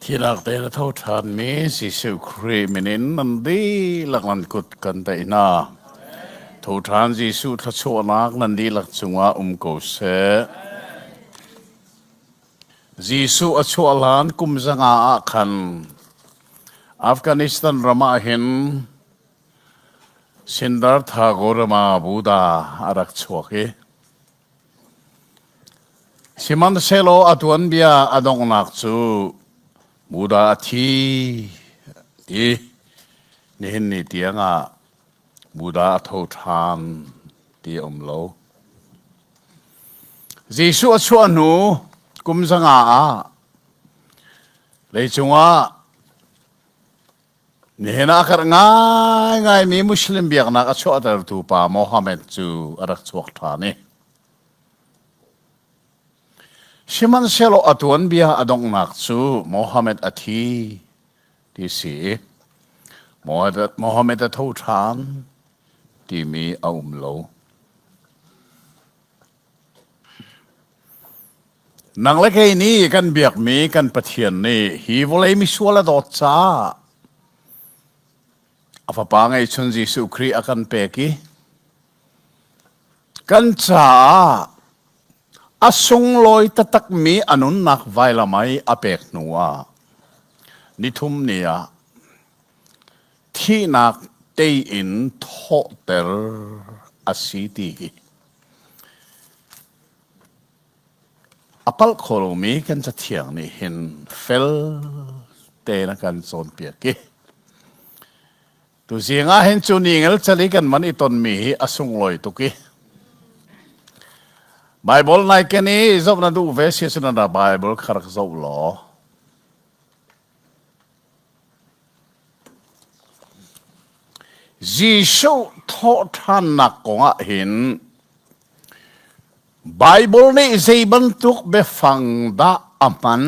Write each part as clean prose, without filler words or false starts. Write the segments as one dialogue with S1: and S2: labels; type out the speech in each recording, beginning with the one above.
S1: Thihnak tein a tho ṭhanmi Jesuh Khrih min in nan dihlak nan kut kan tlaih hna. Tho ṭhan Jesuh thluachuahnak nan dihlak cungah um ko seh. Jesuh a chuah hlan kum zanga ah khan Afghanistan ram ah hin Siddhartha Gautama Buddha a rak chuak i Sihmanhsehlaw a tuanbia a donghnak cu Buddha a thi ti nihin ni tiangah Buddha a tho ṭhan ti a um lo. Jesuh a chuah hnu kum zanga ah leicung ah Nihin ah a karh ngaingaimi Muslim biaknak a chuahtertu pa Mohammed cu a rak chuak ṭhan i sihmanhsehlaw a tuanbia a donghnak cu Mohammed a thi ti si i Mohammed a tho ṭhan timi a um lo. Nang le kei nih kan biakmi kan Pathian nih hi vawlei misual a dawt caah a Fapa ngeihchun Jesuh Khrih a kan pek i kan caah a sunglawi taktakmi a nunnak vailam i a pek hnuah nithum ni ah thihnak tei in thawhter a si ti hi A palh kho lomi kan Cathiang nih hin fel tein a kan cawnpiak i tuzing ah hin cu ni ngelcel i kan man i tonmi hi a sunglawi tuk i Bible nai ken i zoh na duh ve si cun na Bible kha rak zoh law Jesuh thawhṭhannak kong ah hin Baibal nih zei bantuk biafang dah a hman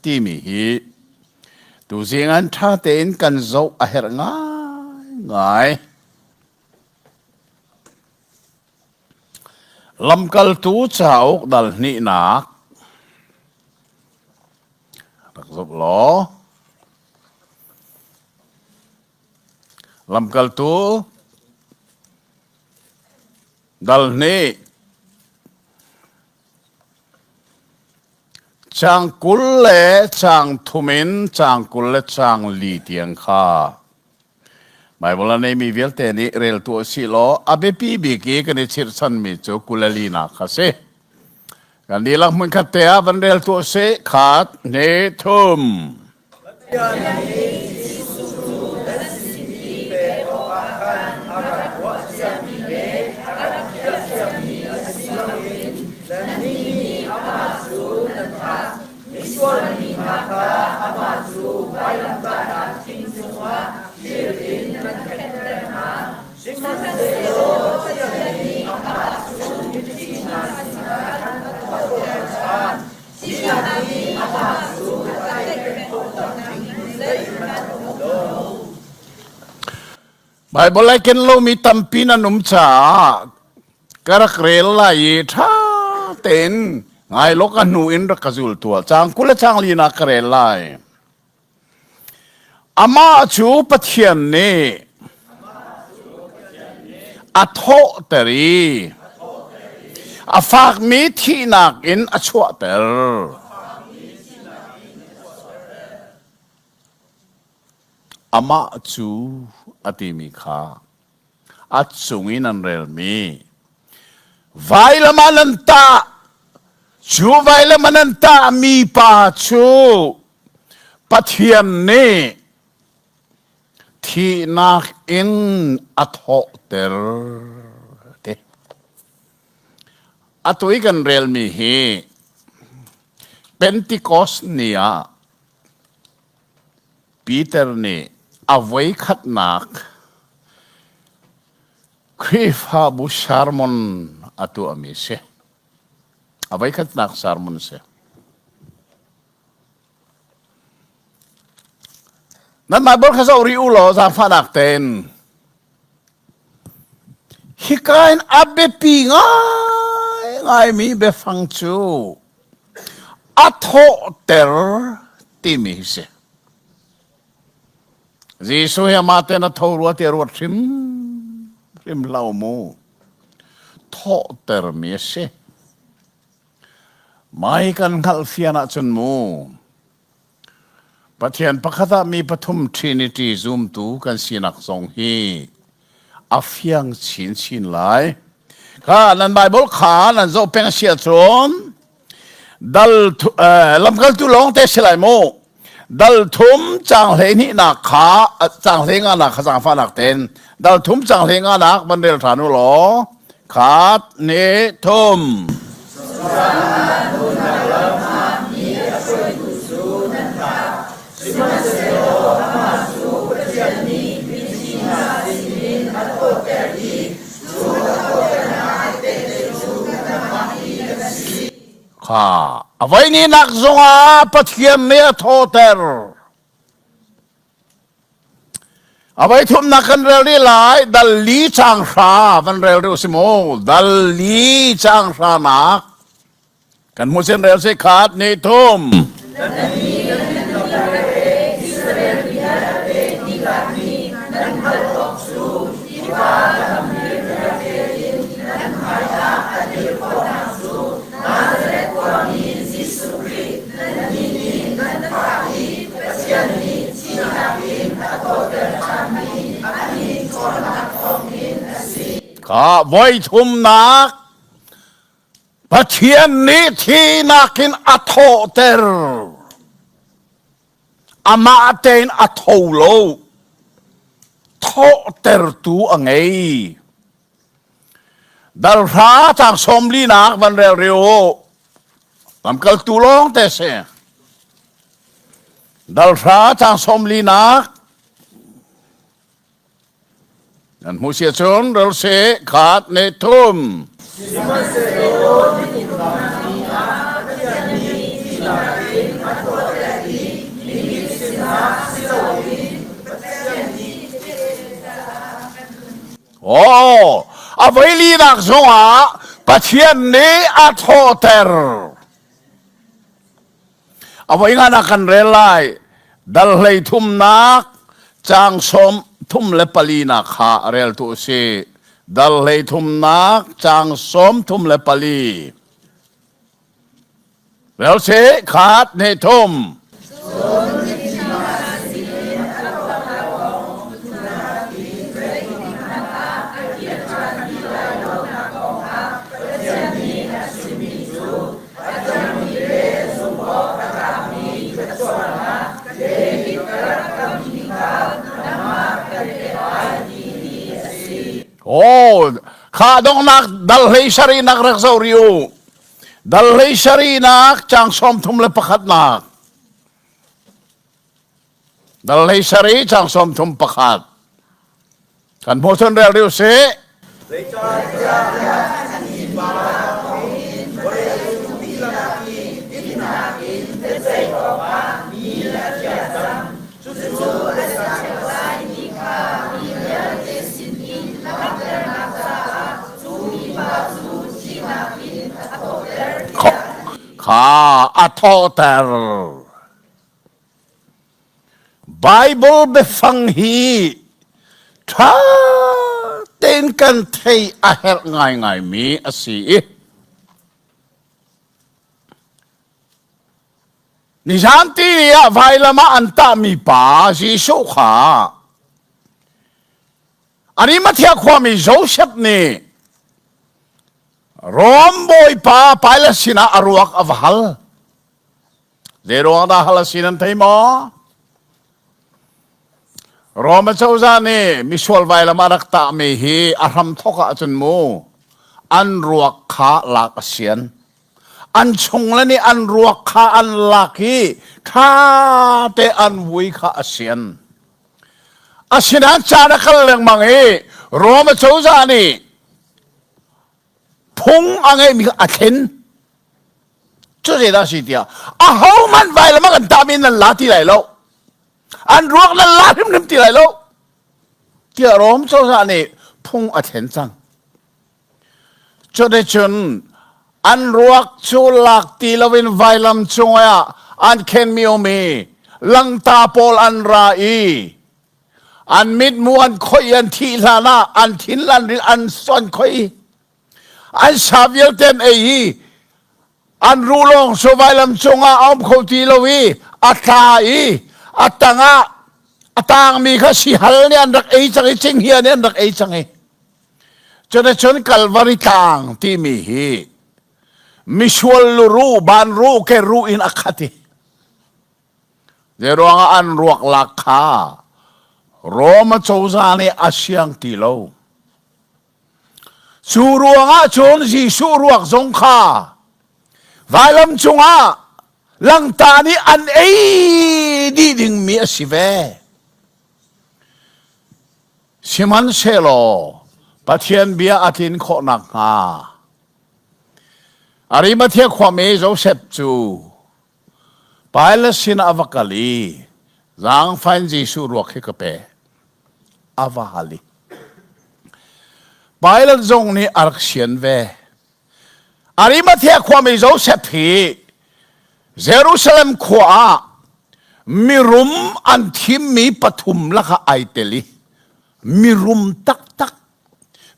S1: timi hi tuzing an ṭha tein kan zoh a herh ngaingai. Lamkaltu cauk dal hnihnak rak zoh law Lamkaltu dal hnih caang 20 le caang thum in caang 24 tiang kha Baibal a neimi vialte nih rel tuah sih law a biapi bik i kan i chirhchanmi cu 24 nak kha si. Kan dihlak hmunkhat te ah van rel tuah sih. Khat, hnih, thum.
S2: Pathian nih Jesuh cu nan sin i pek awkah khan a rak ruah ciami le a rak khiah ciami a si loin nannih nih amah cu nan thah. Misual mi hna kha amah cu vailamtahnak thing cungah thir in nan khenhter hna. Sihmanhsehlaw Pathian nih amah cu mithi hna sinah a thawhter ṭhan. Thihnak nih amah cu a tlaihhrem khawhnak ding zeihmanh a um lo.
S1: Baibal ai ken lomi tampi nan um caah ka rak rel lai i ṭha tein ngai law ka hnu in rak ka zul tuah. Caang 20 le caang linak ka rel lai. Amah cu Pathian nih a thawhter i a fakmi thihnak in a chuahter. Amah cu a timi kha a cung i nan relmi vailam ah nan tah cu vailam ah nan tahmi pa cu Pathian nih thihnak in a thawhter ti. Atu i kan relmi hi Pentecost ni ah Peter nih a voikhatnak Khrihfabu sermon a tuahmi si. A voikhatnak sermon si. Nan Bible kha zoh rih u law zaangfahnak tein. Hika in a biapi ngaingaimi biafang cu a thawhter timi hi si. Jesuh hi amah ten a tho rua ti a ruat hrim hrim hlah mu. Thawhtermi a si. Mai kan hngalh fian ahcun mu. Pathian pakhat ah mi pathum Trinity zumtu kan sinak zong hi a fiang chinchin lai. Kha nan Bible kha nan zoh peng a si ahcun dal lamkaltu lawng te si lai mu. Dal thum caang 12 nak kha caang 15 nak kha zaangfahnak ten dal thum caang 15 nak van rel ṭhan u law khat ni thum. Kha a voihnih zongah Pathian nih a thawter. A voithumnak kan rel rih lai dal li caang hra van rel rih si mu dal li caang hra nak kan hmu sin rel si khat ni thum. Kha voi thumnak Pathian nih thihnak in a thawhter. Amah tein a tho lo. Thawhtertu a ngei. Dal hra caang 40 nak van rel rih u. Lamkaltu lawng te si. Dal hra caang 40 nak nan hmu sia cun rel si khat ne thum.
S2: Sihmanhsehlaw nikum ni ah Pathian nih thihnak in a thawhter i mikip sinah si loin Pathian nih
S1: Oh, a voilinak zongah Pathian nih a thawhter. A voi nganak kan rel lai. Dal hlei thumnak caang 34 nak kha rel tu si. Dal hlei thumnak caang 34. Rel si khat hnih thum. Oh, kha donghnak dal hlei sarihnak rak zoh rih u. Dal hlei sarihnak caang 31 nak. Dal hlei sarih caang 31. Kan hmuh cun rel rih usih.
S2: Zeicahtiah mipa thawngin vawleicung dihlak i dinnak in biaceih awkah mi a thiah cang. Cucu a cang lai ti kha mi vialte sinin langhternak caah cu mipa cu thihnak in a thawhter tiah a ti.
S1: Kha a thawhter. Baibal biafang hi ṭha tein kan theih a herh ngaingaimi a si i nizan ti ni ah vailam ah an tahmi pa Jesuh kha Arimathea khuami Joseph nih Rom bawipa Pilate sinah a ruak a va hal. Zei ruang dah hal a si nan thei maw? Rome cozah nih misual vailam a rak tahmi hi a hramthawk ahcun mu an ruak kha lak a sian. An chungle nih an ruak kha an lak i ṭha te an vui kha a sian. Asinain caan a kal lengmang i Rome cozah nih phung a ngeihmi kha a thlen. Cu zeidah a si tiah ahohmanh vailam ah kan tahmi nan la ti lai lo. An ruak nan la hrimhrim ti lai lo. Tiah Rom cozah nih phung a thlen cang. Cuticun an ruak cu lak ti loin vailam cungah an khenmi um i. Langta pawl an ra i an mitmu an khoih an thih hlan ah an thin lan ril an son khoih an sa vialte an ei i an ruh lawng cu vailam cungah a um kho ti lo i a tla i a tangah a tangmi kha sihal nih an rak ei cang i cinghngia nih an rak ei cang i cuticun Kalvari tlang timi hi misual luruh banruh ke ruh in a khat i Zeiruangah an ruak lak kha Roma cozah nih a siang ti lo. Cu ruangah cun Jesuh ruak zong kha vailam cungah langta nih an ei dih dingmi a si ve. Sihmanhsehlaw Pathian bia a tlin khawh nakhnga Arimathea khuami Josef cu Pilate sinah a va kal i zaangfah in Jesuh ruak hi ka pe. A va hal i Pilate zong nih a rak sian ve. Arimathea khuami Josef hi Jerusalem khua ah mirum an thimmi pathum lakah ai tel i mirum taktak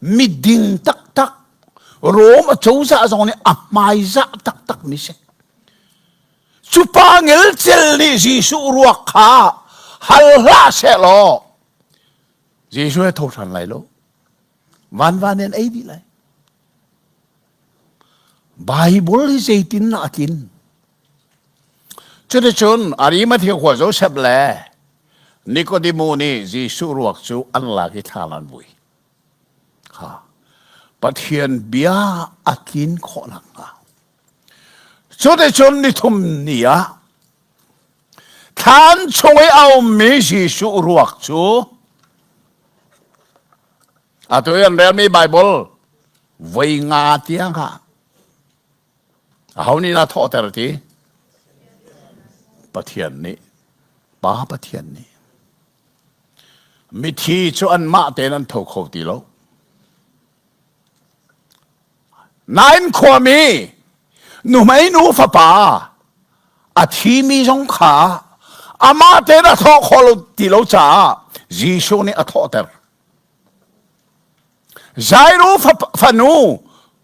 S1: miding taktak Rom acozah zong nih a hmaizah taktak mi si. Cu pa ngelcel nih Jesuh ruak kha hal hlah sehlaw Jesuh he tho ṭhan lai lo. Vanvan in ei dih lai. Bible hi zeitin a tlin? Cuticun Arimathea khua Josef le Nikodemu nih Jesuh ruak cu an lak i thlan an vui. Ha. Pathian bia a tlin khawh nakhnga. Cuticun nithum ni ah thlan chung i a ummi Jesuh ruak cu atu i an relmi Baibal voi nga tiang ah aho nih dah thawhter ti? Pathian nih, Pa Pathian nih. Mithi cu anmah tein an tho kho ti lo. Nain khuami nuhmei nu fapa a thimi zong kha amah tein a thawh khawh lo ti lo caah Jesuh nih a thawhter. Jairu fanu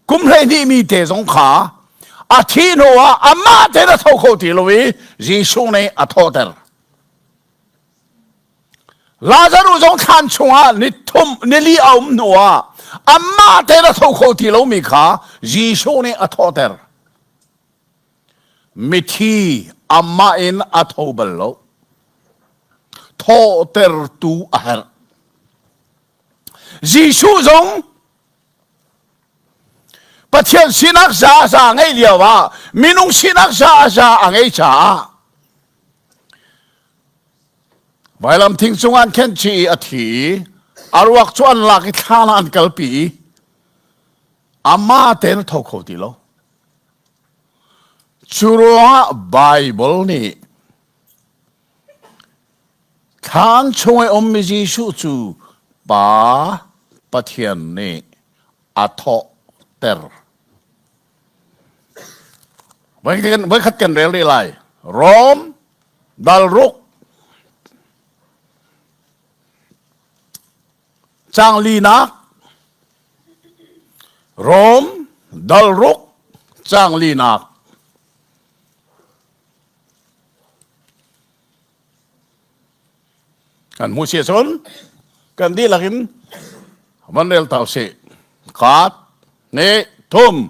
S1: kum 12 mi te zong kha a thih hnuah amah tein a tho kho ti lo i Jesuh nih a thawhter. Lazaruh zong thlan chungah ni thum nili a um hnuah amah tein a tho kho ti lomi kha Jesuh nih a thawhter. Mithi amah in a tho bal lo. Thawhtertu a herh. Jesuh zong Pathian sinak za za ngeih lio ah minung sinak za za a ngei caah Vailam thing cung an khenh chih i a thi i a ruak cu an lak i thlan ah an kalpi i amah tein a tho kho ti lo. Cu ruangah Baibal nih thlan chung i ummi Jesuh cu Pa Pathian nih a thawhter. Voikhat kan rel rih lai. Rom dal ruk caang linak Rom dal ruk caang linak Kan hmuh si cun kan dihlak in van rel ta usih. Khat, hnih, thum.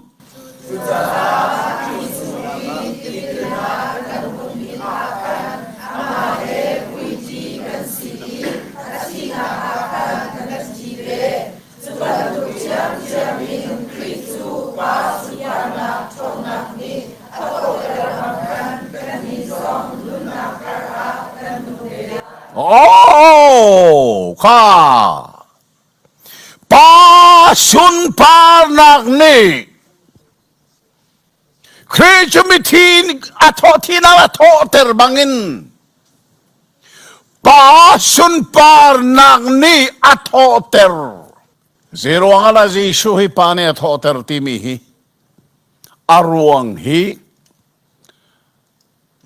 S1: Oh, kha pa sunparnak nih Khrih cu mithi a thawh thinak a thawhter bangin pa sunparnak nih a thawhter. Zeiruang ah dah Jesuh hi pa nih a thawhter timi hi a ruang hi.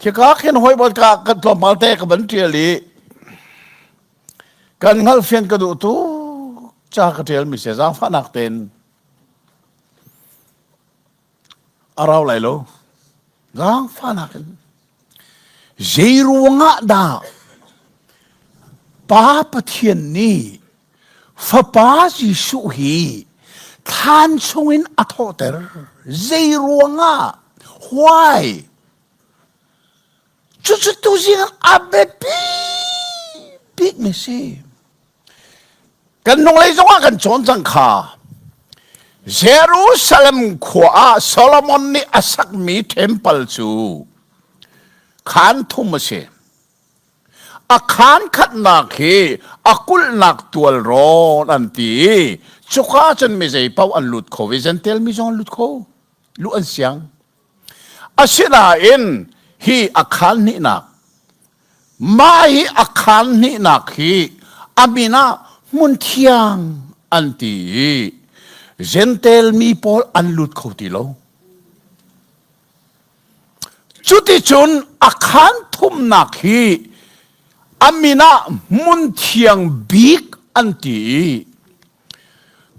S1: Khika khin hoi bot ka kan tlawmpal te ka van ṭial i kan hngalhfian ka duh tu ca ka ṭial mi si zaangfahnak tein a rau lai lo zaangfahnak in zei ruangah dah Pa Pathian nih Fapa Jesuh hi thlan chungin a thawhter zei ruangah why cucu tuzing a biapi bikmi si kan hnunglei zongah kan cawn cang kha Jerusalem khua ah Solomon nih a sakmi temple cu khaan thum a si a khaan khatnak hi a kulhnak tual rawn an ti i cuka cun mi zei paoh an lut kho i Jentail mi zong an lut kho luh an siang Asinain hi a khaan hnihnak mah hi a khaan hnihnak hi a min ah hmun thiang an ti i Jentail mi pawl an lut kho ti lo. Cuticun a khaan thumnak hi a min ah hmun thiang bik an ti i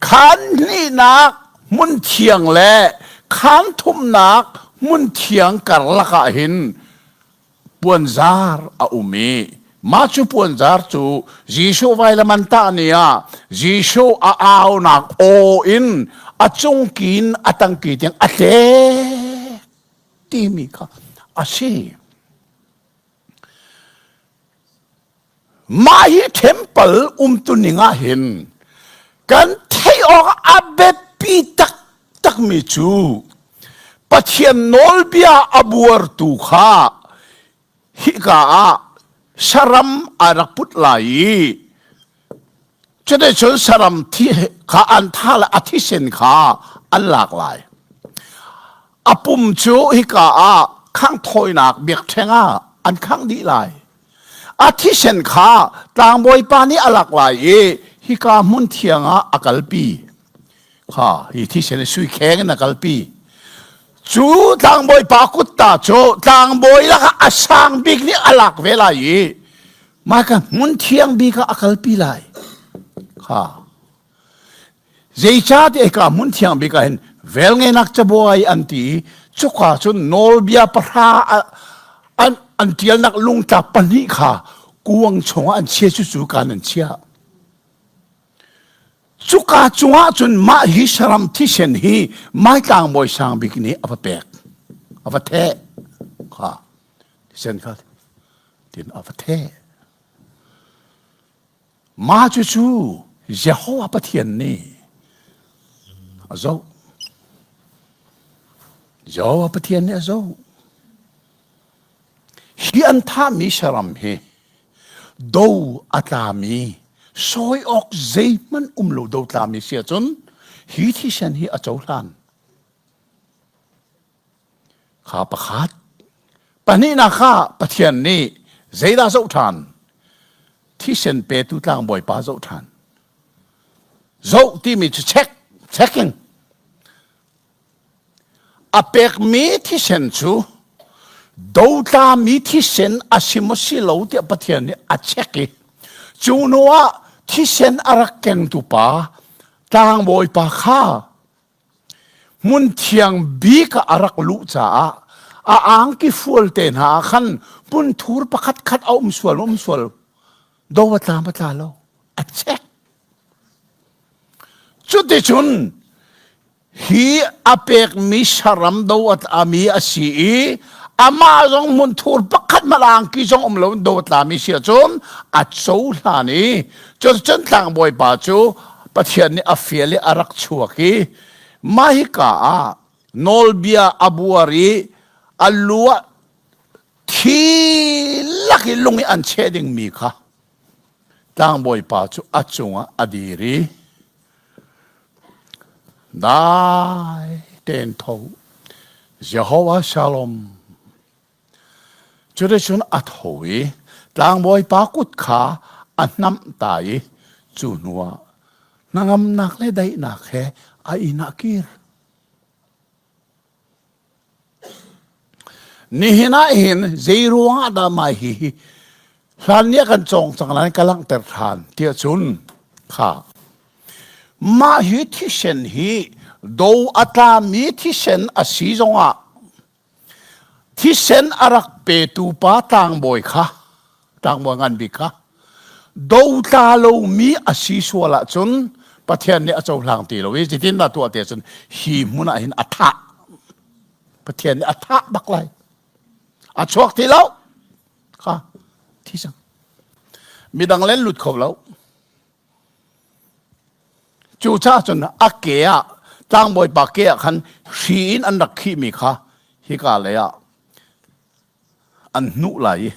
S1: Khaan hnihnak hmun thiang le khaan thumnak hmun thiang karlak ah hin puanzar a um i mah cu puanzar cu Jesuh vailam an tah ni ah Jesuh a aunak aw in a cungki in a tangki tiang a tlek timi kha a si. Mah hi temple umtuning ah hin kan theih awk a biapi taktakmi cu Pathian nawlbia a buartu kha hika ah saram a rak put lai i cuticun saram thi kha an tha le a thisen kha an lak lai. A pum cu hika ah khanghthawinak biakṭheng ah an khangh dih lai. A thisen kha tlangbawipa nih a lak lai i hika hmun thiang ah a kalpi. Kha hi thisen sui kheng in a kalpi. Cu tlangbawipa kutta cu tlangbawi lakah a sang bik nih a lak ve lai i mah ka hmun thiang bik ah a kalpi lai. Kha Zeicahtiah hika hmun thiang bik ah hin velngeihnak cabuai an ti i cuka cun nawlbia pahra an, an ṭialnak lungtlap pahnih kha kuang chungah an chia cucu kan an chiah. Cuka cungah cun mah hi saram thisen hi Maitlang bawi sang bik nih a va pek, a va theh. Kha thisen kha tin a va theh. Mah cucu Jehovah Pathian nih a zoh. Jehovah Pathian nih a zoh. Hi an thahmi saram hi do a tlami sawi awk zeihmanh um lo do tlami si ahcun hi thisen hi a cohlan. Kha pakhat. Pahnihnak kha Pathian nih zeidah zoh ṭhan? Thisen petu tlangbawipa zoh ṭhan. Zoh timi cu check, checking. A pekmi thisen cu dotlami thisen a si maw si lo tiah Pathian nih a check i cu hnu ah thisen a rak kengtu pa tlangbawipa kha Hmun thiang bik ah a rak luh caah a angki fual te hna ah khan hmunthur pakhat khat a um sual um sual do a tla ma tla lo a check. Cuticun hi a pekmi saram do a tlami a si i amah zong hmunthur pakhat hmanh angki zong um lo in do a tlami si ahcun a cohlan i Cun tlangbawi pa cu Pathian nih a fial i a rak chuak i mah hika ah nawlbia a buar i a lu ah thi lak i lung i an cheh dingmi kha tlangbawi pa cu a cungah a dir i dai tein tho Jehovah Shalom Cuticun a tho i tlangbawipa kut kha a hnamh ta i cu hnuah hnangamnak le daihnak he a inn ah kir. Nihin ah hin zei ruang ah dah mai hi hi hlan ni ah kan cawng cang lai ka langhter ṭhan tiah cun kha mah hi thisen hi do a tlami thisen a si zongah Thisen a rak petu pa tlangbawi kha tlangbawi ngan bik kha dotla lomi a si sual ahcun Pathian nih a cohlang ti lo i zeitindah tuah ti ahcun hi hmun ah hin a thah. Pathian nih a thah bak lai. A chuak ti lo. Kha thi cang. Midang len lut kho lo. Cucaah cun a ke ah tlangbawipa ke ah khan hri in an rak khihmi kha hika lei ah an hnuh lai i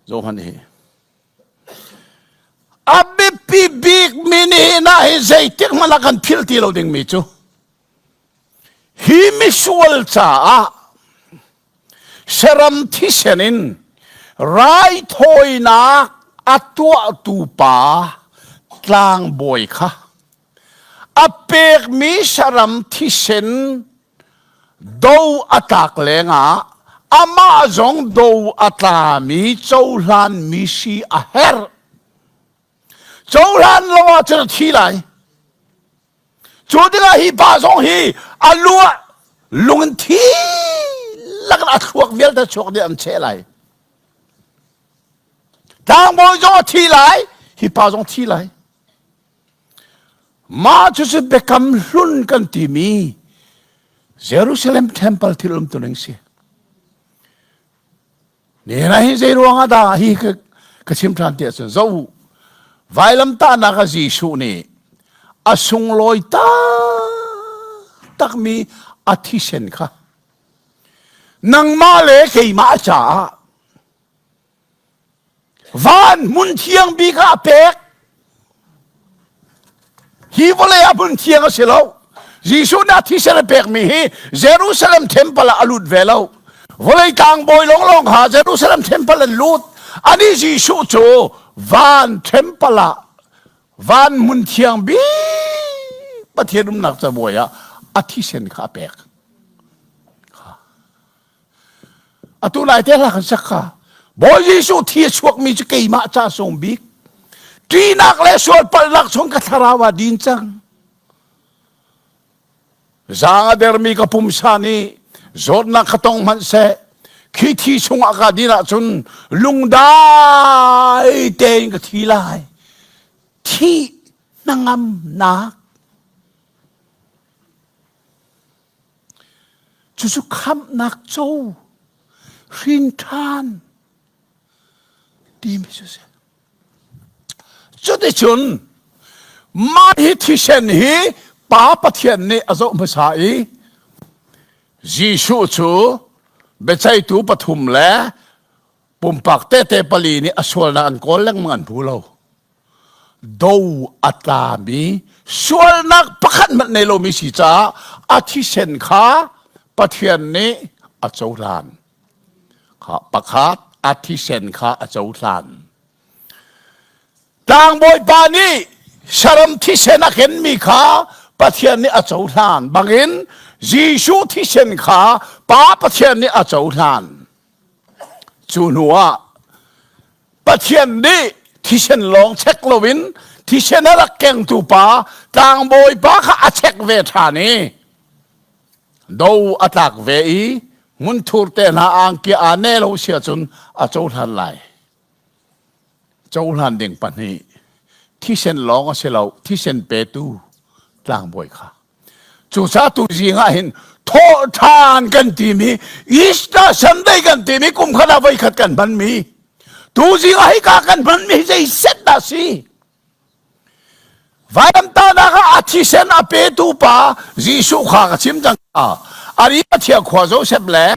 S1: zohhmanh hi a biapi bikmi nihin ah hi zeitik hmanh ah kan philh ti lo dingmi cu hi misual caah Saram thisen in raithawinak a tuahtu pa tlangbawi kha a pekmi saram thisen do a tlak lengah amah zong do a tlami cohlanmi si a herh. Cohlan lo ahcun a thi lai. Cu tikah hi pa zong hi a lu ah lung in thi lakin a thluak vialte chuak dih an cheh lai. Tlangbawi zong a thi lai, hi pa zong thi lai. Mah cu cu biakam hlun kan timi Jerusalem temple thil umtuning si. Nihin ah hi zei ruangah dah hi ka chim ṭhan ti ahcun zoh u vailamtahnak ah Jesuh nih a sunglawi taktakmi a thisen kha nangmah le keimah caah van hmun thiang bik ah a pek Hi vawlei ah hmun thiang a si lo. Jesuh nih a thisen a pekmi hi Jerusalem temple ah a lut ve lo. Vawlei tlangbawi lawnglawng kha Jerusalem temple an lut. Ani Jesuh cu van temple ah van hmun thiang bik Pathian umnak cabuai ah a thisen kha a pek. Atu lai te hla kan sak kha. Bawi Jesuh thi a chuakmi cu keimah ca sung bik. Ṭihnak le sualpalhnak chung ka thlarau ah din cang. Zaang a dermi ka pumsa nih zawtnak ka tong hmanh seh khi thi chungah ka din ahcun lungdai tein ka thi lai. Thih hnangamnak Cucu khamhnak co hrin ṭhan timi cu si. Cuticun mah hi thisen hi Pa Pathian nih a zoh hmasa i Jesuh cu biaceihtu pathum le pumpak tehte pali nih a sualnak an kawl lengmang an hmu lo. Do a tlami sualnak pakhat hmanh nei lomi si caah a thisen kha Pathian nih a cohlan. Kha pakhat a thisen kha a cohlan. Tlangbawipa nih saram thisen a kenmi kha Pathian nih a cohlan bangin Jesuh thisen kha Pa Pathian nih a cohlan. Cu hnu ah Pathian nih thisen lawng chek loin thisen a rak kengtu pa tlangbawi pa kha a chek ve ṭhan i do a tlak ve i hmunthur te hna angki aa ne lo si ahcun a cohlan lai. Cohlan ding pahnih thisen lawng a si lo thisen petu tlangbawi kha. Cucaah tu zing ah hin thawhṭhan kan timi Easter Sunday kan timi kum khat ah voikhat kan hmanmi tu zing ah hika kan hmanmi hi zei set dah si vailamtahnak ah a thisen a petu pa Jesuh kha ka chim cang Arimathea khua Joseph le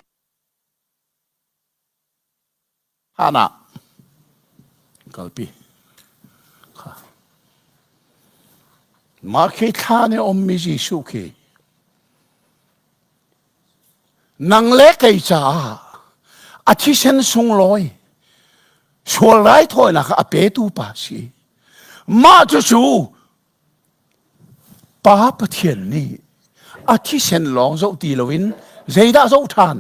S1: Hana kalpi kha mah khi thla nih ummi Jesuh khi nang le kei caah a thisen sunglawi sual raithawinak a petu pa si mah cucu Pa Pathian nih a thisen lawng zoh ti loin zeidah zoh ṭhan?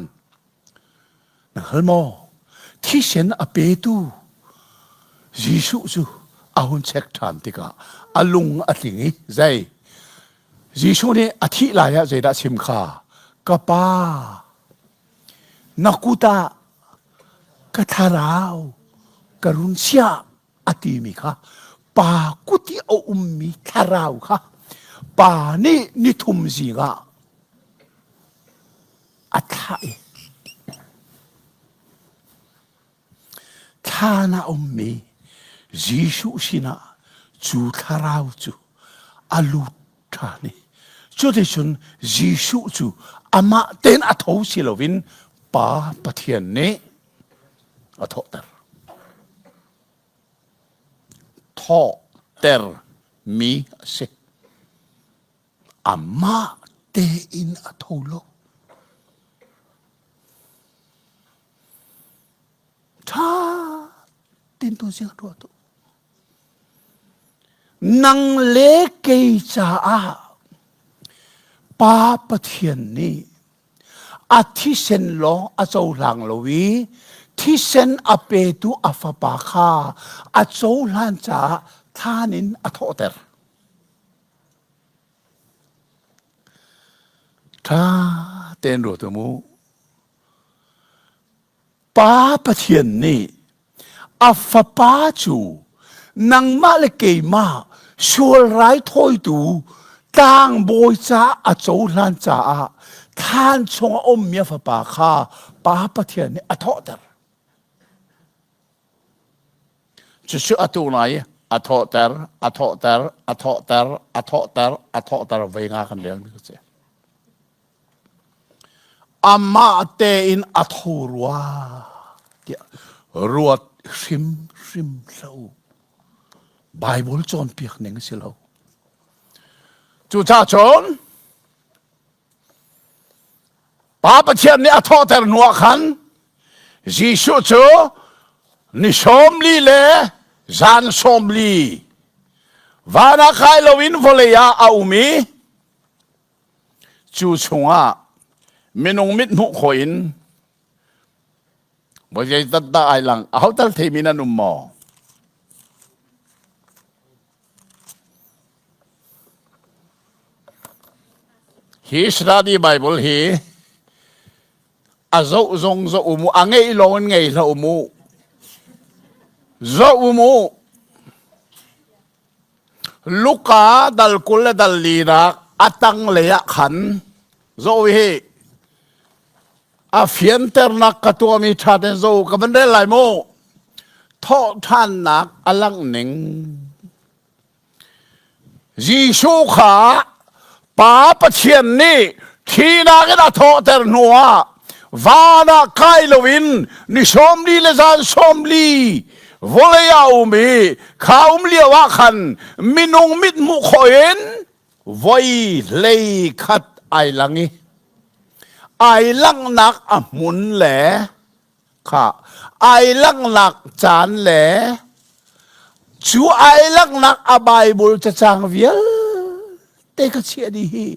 S3: Na hngal maw? Thisen a petu Jesuh cu a hun check ṭhan tikah a lung a tling i zei? Jesuh nih a thih lai ah zeidah chim kha? Ka Pa, na kut ah ka thlarau ka run chiah a timi kha pa kut i a ummi thlarau kha pa nih nithum zing ah a thlah i thlan ah ummi Jesuh sinah cu thlarau cu a lut ṭhan i cuticun Jesuh cu amah tein a tho si loin Pa Pathian nih a thawhter. Thawhter mi a si. Amah tein a tho lo. Ṭha tein tu zing ruah tu. Nang le kei caah Pa Pathian nih a thisen lawng a cohlang lo i thisen a petu a fapa kha a cohlan caah thlan in a thawhter. Ṭha tein ruat u mu. Pa Pathian nih a fapa cu nangmah le keimah sual raithawitu tlangbawi caah a cohlan caah thlan chung a ummi a fapa kha Pa Pathian nih a thawhter. Cucu atu nai a thawhter, a thawhter, a thawhter, a thawhter, a thawhter voi nga kan relmi ka si. Amah tein a tho rua tiah ruat hrimhrim hlah u. Bible cawnpiak ning a si lo. Cucaah cun Pa Pathian nih a thawhter hnu ah khan Jesuh cu ni 40 le zan 40 van ah kai loin vawlei ah a um i Cu chungah minung mit hmuh khawh in voi zeitat dah ai lang aho tal theimi nan um maw? Hi study Bible hi a zoh zong zoh um u a ngeih lawng in ngei hlah um u zoh um u Luka dal 20 le dal linak a tanglei ah khan zoh hi a fianternak ka tuahmi ṭha tein zoh ka van rel lai mu. Thawhṭhannak a langh ning. Jesuh kha Pa Pathian nih thihnak in a thawhter hnuah van ah kai loin ni 40 le zan 40 vawlei ah um i kha um lio ah khan minung mit hmuh khawh in voi hlei khat ai lang i ai langhnak a hmun le kha ai langhnak caan le cu ai langhnak a Bible cacang vialte ka chiah dih hi.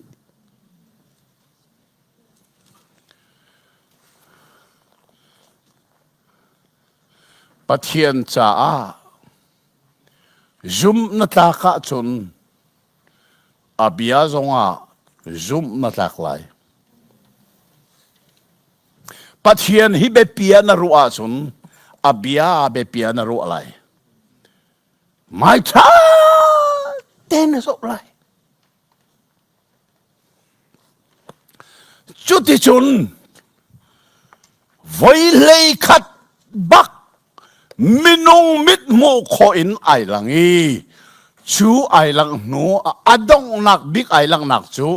S3: Pathian caah zumh na tlak ahcun a bia zongah zumh na tlak lai. Pathian hi biapi ah na ruah ahcun a bia ah biapi ah na ruah lai. Mai ṭha tein na zoh lai. Cuticun voi hlei khat bak minung mit hmuh khawh in ai lang i cu ai langh hnu a donghnak bik ai langhnak cu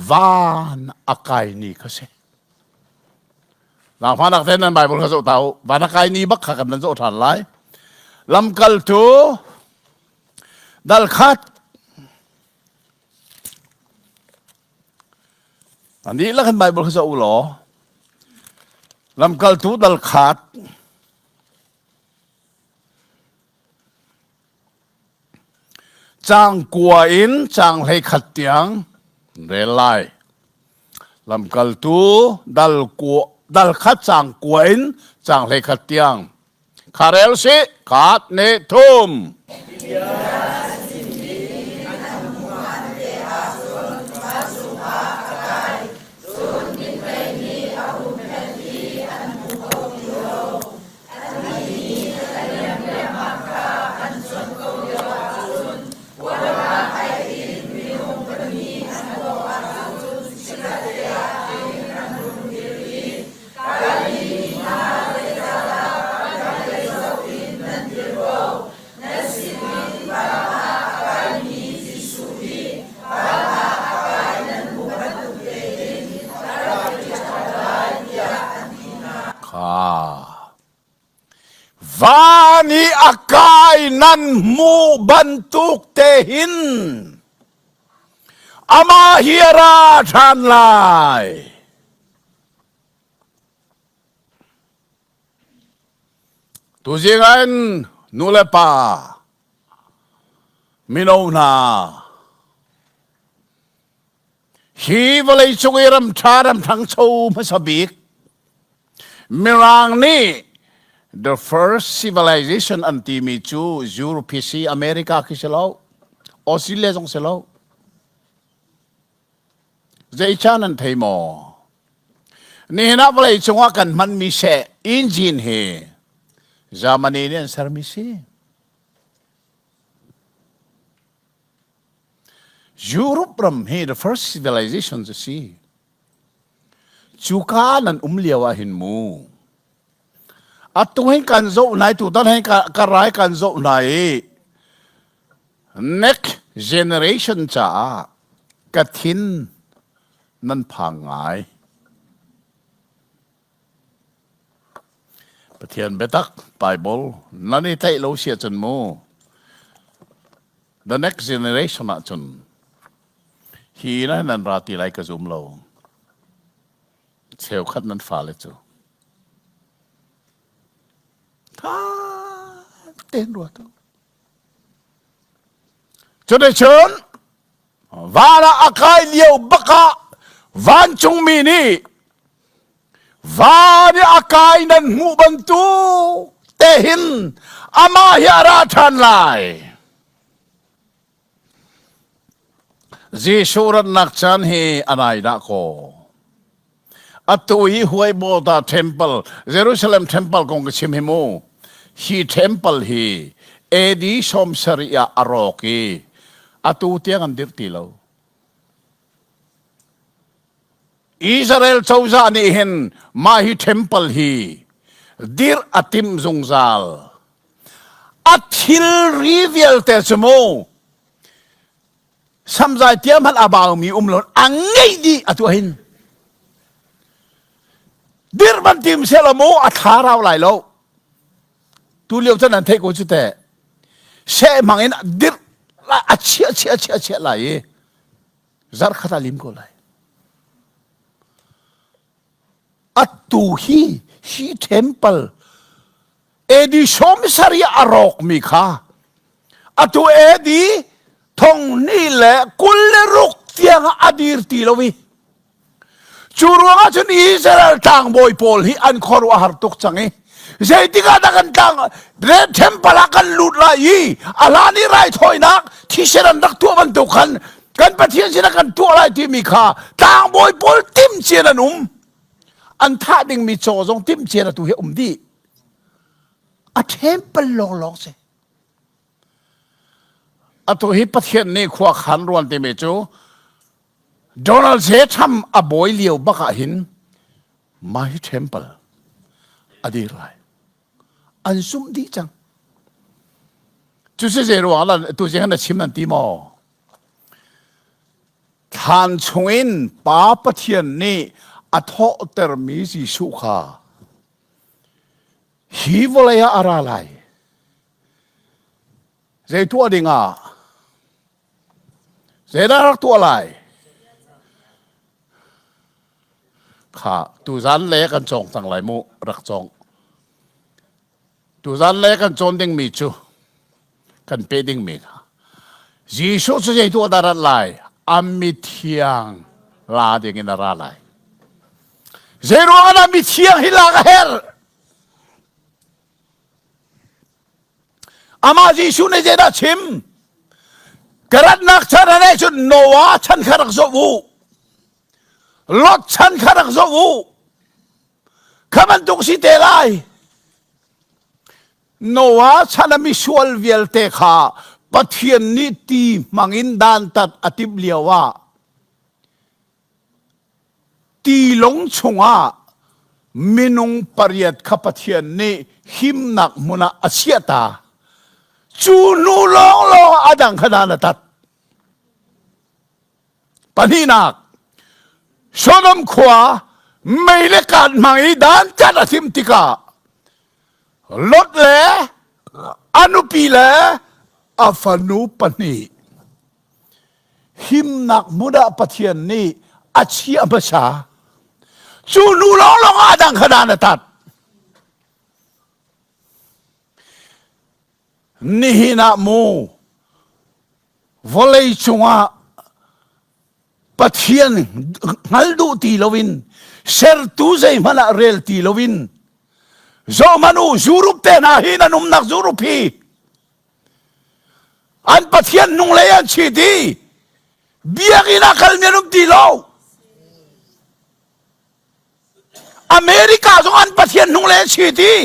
S3: van a kai ni kha si. Zaangfahnak tein nan Bible kha zoh ta u. Van a kai ni bak kha kan nan zoh ṭhan lai. Lamkaltu dal khat An dihlak in Bible kha zoh u law lamkaltu dal khat caang 9 in caang 11 tiang rel lai. Lamkaltu dal kua
S1: dal khat cang kua in cang hlei khat tiang. Kha rel si khat ne thum. Van i a kai nan hmuh bantuk te hin amah hi a ra ṭhan lai. Tuzing ah in nu le pa mino hna hi vawleicung i ram ṭha ram ṭhangcho hmasa bik Mirang nih the first civilization an timi cu Europe si America khi si lo Australia zong si lo Zeicah nan thei maw? Nihin ah vawlei cungah kan hmanmi seh engine hi Germany nih an sermi si. Europe ram hi the first civilization cu si. Cuka nan um lio ah hin mu. Atu hin kan zoh nai tutan hin ka rai kan zoh hna i next generation caah ka thin nan phang ngai. Pathian biatak Bible nan i tlaih lo si ahcun mu the next generation ahcun hi na nan ra ti lai ka zum lo. Cheukhat nan fale cu tha tein ruat u. Cuticun van ah a kai lio bak ah vancungmi nih van i a kai nan hmuh bantuk te hin amah hi a ra ṭhan lai. Jesuh ratnak caan hi a nai dah kaw. Atu hi Huaibawta Temple, Jerusalem Temple kong ka chim hi mu. Hi temple hi AD 70 ah a rawk i atu tiang an dirh ti lo. Israel cozah nih hin mah hi temple hi dirh a timh zungzal. A thilri vialte cu mu samzai tia hmanh a baumi um lo a ngeih dih a tuah hin. Dirh ban tim seh law mu a thla rau lai lo. Tu lio cun an theih ko cu teh. Seh hmang in dirh a chiah chiah chiah chiah lai i zarkhat a lim ko lai atu hi hi temple AD sawmsarih a rawk mi kha atu AD thong ni le 26 tiang a dir ti lo i Cu ruangah cun Israel tlangbawi pawl hi an khuaruah har tuk cang i zeitik ah dah kan tlang temple ah kan lut lai i a hlan i raithawinak thisen an rak tuah bantuk khan kan Pathian sinah kan tuah lai timi kha tlangbawi pawl timhcia an um an thah dingmi caw zong timhcia atu hi um dih a temple lawnglawng si atu hi Pathian nih khua khan ruan timi cu Donald J. Trump a bawi lio bak ah hin mah hi temple a dir lai. An sumh dih cang. Cu si zei ruang ah tu zing na chim nan ti maw? Thlan chungin Pa Pathian nih a thawhtermi Jesuh kha hi vawlei ah a ra lai. Zei tuah ding ah Zeidah rak tuah lai? Kha tuzan le kan cawng cang lai mu rak cawng. Tuzan le kan cawn dingmi cu kan pe dingmi kha Jesuh cu zei tuah dah rat lai? A mithiang la ding in a ra lai.
S3: Zeiruang ah dah mithiang hi lak a herh? Amah Jesuh nih zeidah chim? Ka ratnak chan ah cun Noah chan kha rak zoh u. Lot chan kha rak zoh u. Kha bantuk si te lai. Noah chan a misual vialte kha Pathian nih ti hmangin dantat a timh lio ah Tilawng chungah minung pariat kha Pathian nih himnak hmun ah a chiah ta. Cu hnu lawnglawng ah a dang kha dan a tat. Pahnihnak, Sodom khua mei le kaan hmang i dan tat a thim tikah Lot le a nupi le a fanu pahnih Himnak hmun ah Pathian nih a chiah hmasa. Cu nu lawnglawng ah a dang kha dan a tat. Nihin ah mu vawlei cungah Pathian hngal duh ti loin sertu zeihmanh ah rel ti loin zohhmanh u Europe te hna hi nan umnak Europe hi An Pathian hnunglei an chit i biakinn ah kalmi an um ti lo. America zong an Pathian hnunglei an chit i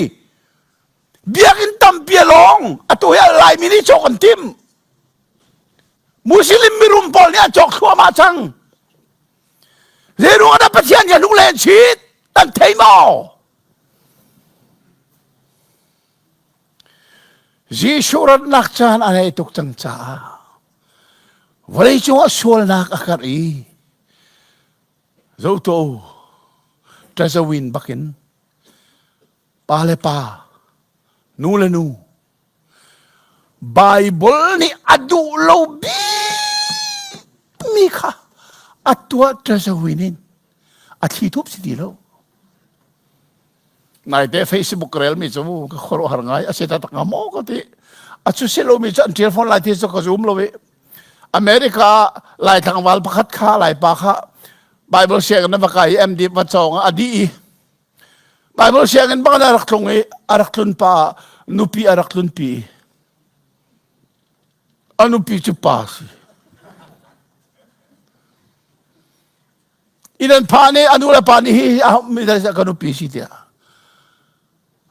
S3: biakinn tampi a lawng. Atu hi Laimi nih cawk an timh. Muslim mirum pawl nih an cawk thluahmah cang. Zeiruang dah Pathian hi hnunglei an chit? An thei maw? Jesuh ratnak caan a naih tuk cang caah vawleicung ah sualnak a karh i zoto ṭazawin bakin pa le pa nu le nu Baibal nih a duh lo bikmi kha a tuah ṭazawin in a thli thup si ti lo. Naite Facebook ka relmi cu ka khuaruahhar ngai a si taktak hnga maw ka ti. A cu si lomi cu an ṭial fawn lai ti cu ka zum lo i America ah Lai tlangval pakhat kha Laipa kha Bible sianginn a va kai i MD va cawng ah a dih i Bible sianginn bang a rak tlung i a rak tlun pa ah nupi a rak tlunpi i a nupi cu pa si. Inn an phan i a nu le pa nih hi mi ka nupi si tiah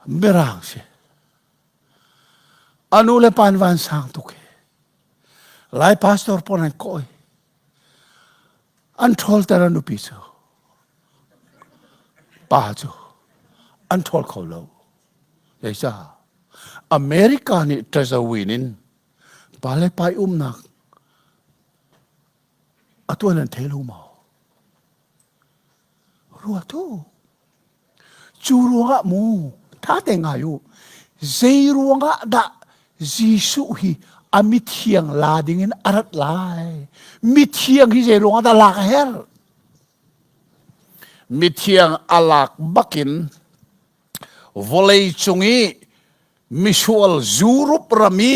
S3: mirang si. A nu le pa an van sang tuk hi. Lai pastor pawl an kawi. An ṭhawlter a nupi cu. Pa cu an ṭhawl kho lo. Zeicah? America nih ṭazawin in pa le pa i umnak A tuan an thei lo maw? Ruat u. Cu ruangah mu tha te ngai u. Zei ruangah dah Jesuh hi a mithiang la dingin a rat lai? Mithiang hi zei ruangah dah lak a herh? Mithiang a lak bakin vawlei cung i misual Europe ram i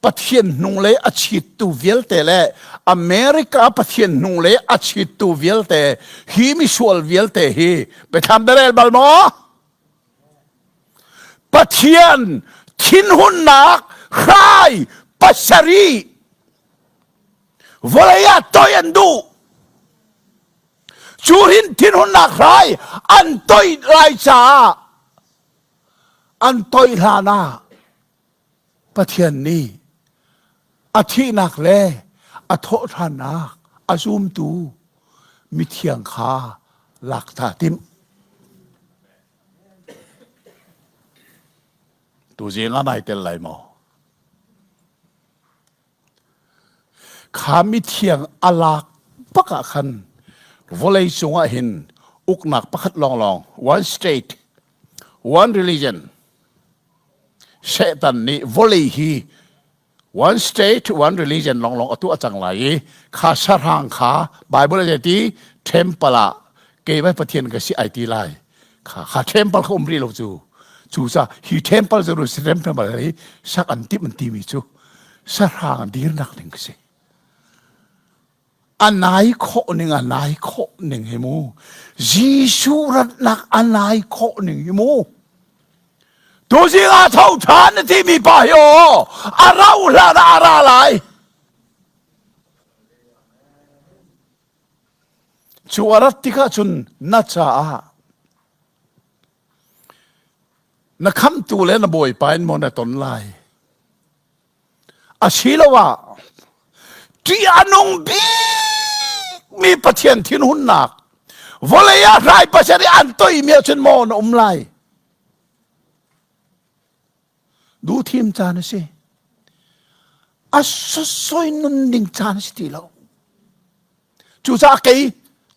S3: Pathian hnunglei a chittu vialte le America Pathian hnunglei a chittu vialte hi misual vialte hi biathlam na rel bal maw? Pathian thinhunnak hrai pasarih vawlei ah toi an duh. Cu hin thinhunnak hrai an toi lai caah an toih hlan ah Pathian nih a thihnak le a thawhṭhannak a zumtu mithiang kha lak ta timh. Tuzing ah nai tel lai maw? Kha mithiang a lak bak ah khan vawlei cungah hin uknak pakhat lawnglawng one state one religion Satan nih vawlei hi one state one religion lawnglawng a tuah cang lai i kha sahrang kha Bible a ti temple ah keimah Pathian ka si ai ti lai kha kha temple kha um rih lo cu cu ca hi temple Jerusalem temple hi sak an timh an timi cu sahrang dirnak ding si. A nai khawh ning a nai khawh ning hi mu. Jesuh ratnak a nai khawh ning hi mu. Tuzing ah tho ṭhan na timi pa hi aw a rauh hlan ah a ra lai. Cu a rat tikah cun na caah na khamtu le na bawipa in maw na ton lai. Asiloah ṭih a nung bikmi Pathian thinhunnak vawlei ah hrai pasarih i an toimi ahcun maw na um lai. Duhthim caan a si. A sosoi nun ding caan a si ti lo. Cucaah kei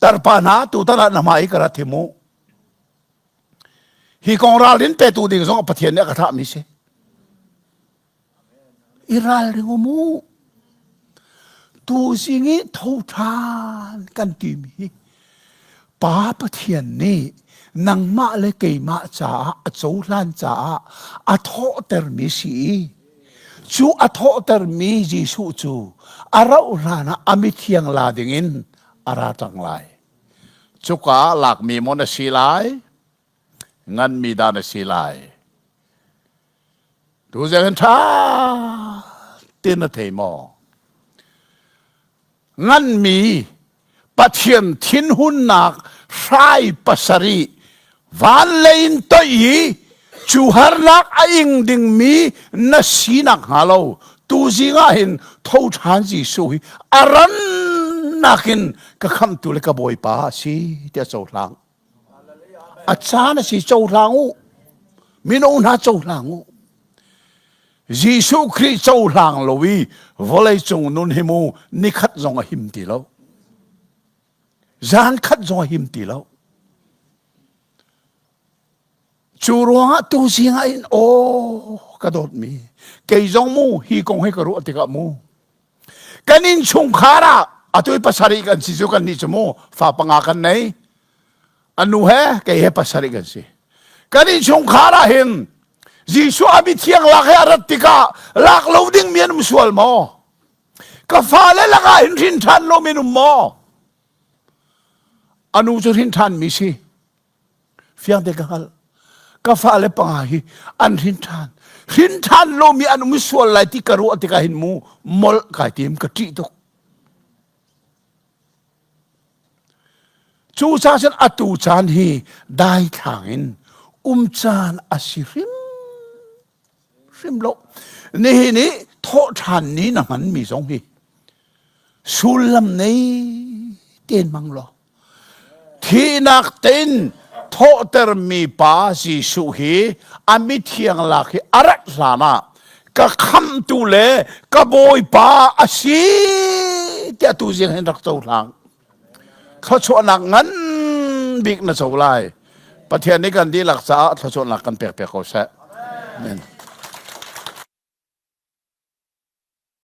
S3: tarpa hna tutan ah na hmai ka rat hi mu. Hi kong ralrin petu ding zong Pathian nih a ka thlahmi si. I ralring um u. Tuzing i tho ṭhan kan timi hi Pa Pathian nih nangmah le keimah caah a cohlan caah a thawhtermi si i cu a thawhtermi Jesuh cu a rauh hlan ah a mithiang la dingin a ra cang lai.
S1: Cuka ah lakmi maw na si lai? Nganmi dah na si lai? Tuzing hin ṭha tein na thei maw?
S3: Nganmi Pathian thinhunnak hrai pasarih van lei in toih i cu harnak a ing dingmi na sinak hnga lo tuzing ah hin tho ṭhan Jesuh hi a rannak in ka khamhtu le ka Bawipa a si tiah cohlang. A caan a si cohlang u. Mino hna cohlang u. Jesuh Khrih cohlang lo i vawlei cung nun hi mu nikhat zong a him ti lo. Zan khat zong a him ti lo. Cu ruangah tuzing ah in aw ka dawtmi kei zong mu hi kong hi ka ruah tikah mu kan innchungkhar ah atu i pasarih kan si cu kan nih cu mu fa panga kan nei anu he kei he pasarih kan si kan innchungkhar ah hin Jesuh a mithiang lak he a rat tikah lak lo ding mi an um sual maw ka fale lakah hin hrin ṭhan lo mi an um maw anu cu hrin ṭhan mi si Fiang te ka hngalh. Ka fale panga hi an hrin ṭhan. Hrin ṭhan lomi an um sual lai ti ka ruah tikah hin mu molh kai tim ka ṭih tuk. Cu ca cun atu caan hi daithlang in um caan a si hrim hrim lo. Nihin i thawh ṭhan ni na hmanmi zong hi sullam nei tein hmang law Thihnak tein thawhtermi pa Jesuh hi a mithiang lak hi a rat hlan ah ka khamtu le ka bawipa a si tiah tu zing hin rak cohlang. Thluachuahnak ngan bik na co lai. Pathian nih kan dihlak caah thluachuahnak kan pek piak ko seh. Amen.